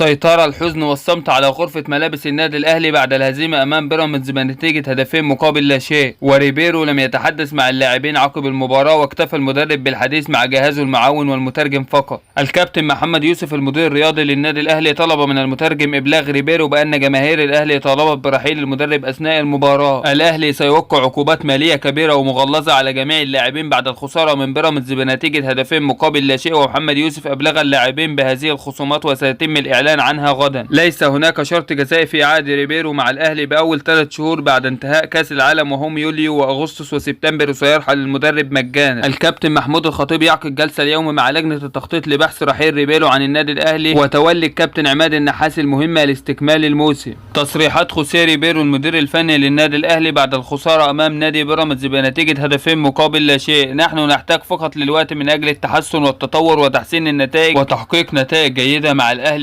سيطر الحزن والصمت على غرفة ملابس النادي الأهلي بعد الهزيمة أمام بيراميدز بنتيجة هدفين مقابل لا شيء، وريبيرو لم يتحدث مع اللاعبين عقب المباراة، واكتفى المدرب بالحديث مع جهازه المعاون والمترجم فقط. الكابتن محمد يوسف المدير الرياضي للنادي الأهلي طلب من المترجم إبلاغ ريبيرو بأن جماهير الأهلي طالبت برحيل المدرب أثناء المباراة. الأهلي سيوقع عقوبات مالية كبيرة ومغلظة على جميع اللاعبين بعد الخسارة من بيراميدز بنتيجة هدفين مقابل لا شيء، ومحمد يوسف أبلغ اللاعبين بهذه الخصومات وسيتم الإعلان عنها غدا. ليس هناك شرط جزائي في عقد ريبيرو مع الأهلي بأول 3 شهور بعد انتهاء كأس العالم وهم يوليو وأغسطس وسبتمبر، وسيرحل المدرب مجانا. الكابتن محمود الخطيب يعقد جلسة اليوم مع لجنة التخطيط لبحث رحيل ريبيرو عن النادي الأهلي وتولي الكابتن عماد النحاس المهمة لاستكمال الموسم. تصريحات خوسيه ريبيرو المدير الفني للنادي الأهلي بعد الخسارة أمام نادي بيراميدز بنتيجة هدفين مقابل لا شيء: نحن نحتاج فقط للوقت من أجل التحسن والتطور وتحسين النتائج وتحقيق نتائج جيدة مع الأهلي.